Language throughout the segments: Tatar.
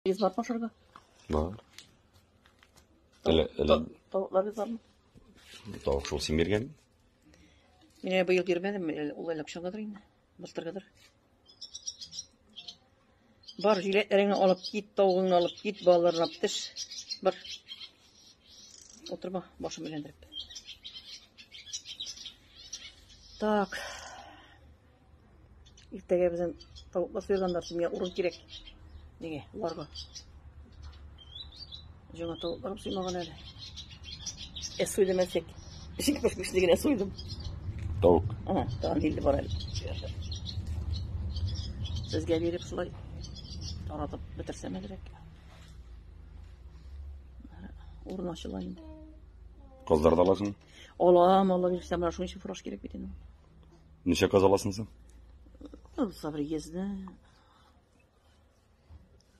Йөз бар ашарга? Бар. Әле, әле Тавыкларыгыз бармы? Тавык шул син биргән. Мин әле быел бирмәдем, әле ул әллә кайчангадыр инде. Былтыргыдыр. Бар, җиләкләреңне алып кит, тавыгыңны алып кит, балаларны алып төш. Бар. Утырма, башым әйләндереп. Так. Иртәгә безнең тавыклар суйганнар, миңа урын кирәк. Нигә? Уларга. Жаңа тавыкларым суймаган әле. Ә суйдым әсәк. 75 генә суйдым. Тавык. Ага, тагын 50 бар әле. Сезгә биреп шулай таратып бетерсәм әзрәк. Урын ачыла инде. Казлар да аласың? Алам, алла бирсә, менә шуның өчен фураж кирәк бит инде. Ничә каз аласың син? Булса бер йөзне.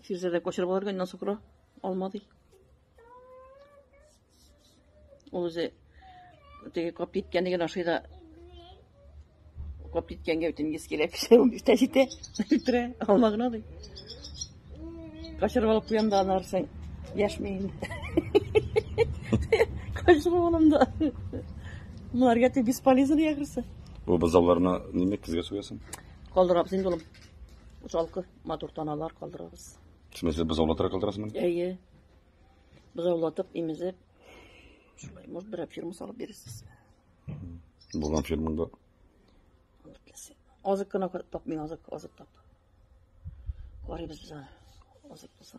Фирзә дә кочырып алырга, иннан сукыра. Алма ди. Ул үзе теге кап киткән дигән ашый да кап киткәнгә бөтен йөз кирәк. 15 тә җитә. Үтерә, алма гына ди. Качырып алып куям да анарсың. Яшми инде. Качырып алам да. Боларга ты бесполезный ахрысы. Бу бозауларны ниме кизгә суясың? Калдырабыз инде улым. Жалкы матур таналар калдырабыз. В смысле бозаулатырга калдырасыңмы? Әйе. Бозаулатып, имезеп. Шулай, может, берәр фирма салып бирерсез. Булган фирмаңда. Азык кына тап, мин азык, азык тап. Карыйбыз без аны. Азык булса.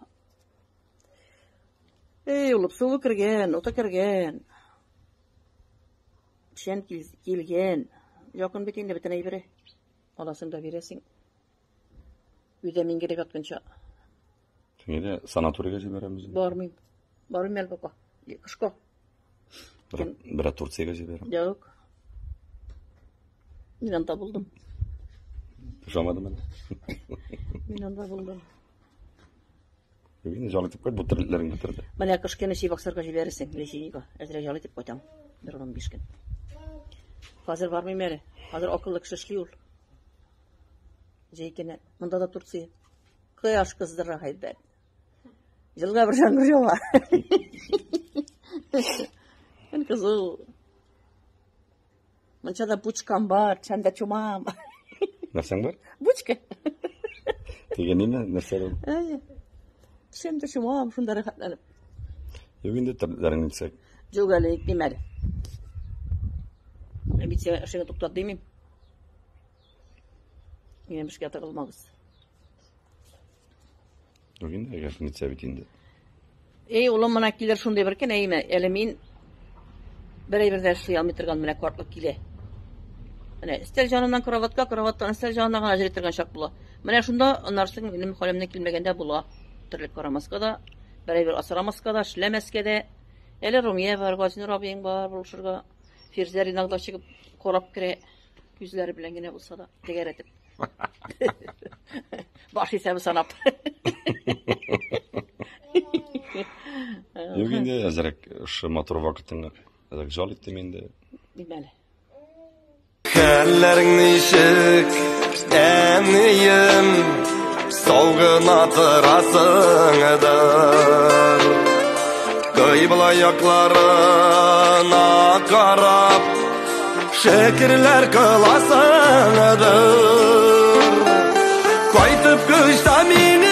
Эй, улым, суы кергән, уты кергән. Печән килгән. Якын бит инде бөтен әйбере. Аласың да бирәсең. Өйдә мин генә ятканча. Нигә санаторийга җибәрәмез? Бармыйм. Бармыйм әле пока. Кышка. Берәр Турциягә җибәрәм. Юк. Мин анда булдым. Ошамадымы әле? Мин анда булдым. Инде жал итеп кайт, бу терлекләрең бетерде. Менә кыш көне Чебоксарга җибәрерсең, лечениега. Әзрәк ял итеп кайтам. Бер 15 көн. Хәзер бармыйм әле. Хәзер акыллы кеше эшли ул. Җәй көне. Монда да Турция. Кояш кыздыра һәйбәт. Елга бер яңгыр ява. Көн кызу. Мунчада бучкам бар, чанда чумам. Нәрсәң бар? Бучка. Теге ниме? Нәрсә ул? Әйе. Чанда чумам, шунда рәхәтләнеп. Юк инде терлекләрең нитсәк. Юк әле, итмим әле. Мин бит сиңа эшеңне туктат димим. Минем эшкә тыгылмагыз. Юк инде, әгәр нитсә бит инде. Эй, улым, менә килер шундый бер көн, әйме, әле мин бер әйбер дә эшли алмый торган менә картлык килә. Менә өстәл яныннан кроватька, кроватьтан өстәл янына гына йөри торган чак була. Менә шунда аннарсың минем хәлемнән килмәгәндә була. Терлек карамаска да, бер әйбер асрамаска да, эшләмәскә дә. Әле Румия бар, Газинур абыең бар булышырга. Фирзә иногда чыгып карап керә, күзләре белән генә булса да, тәгәрәтеп. Баш исәбе санап. Юк инде, әзрәк шушы матур вакытыңны әзрәк жал иттем инде. Билмәле. Хәлләрең ничек, әнием, сау гына торасыңдыр. Кыйбла якларына карап, шөкерләр кыласыңдыр. Кайтып күчтә мине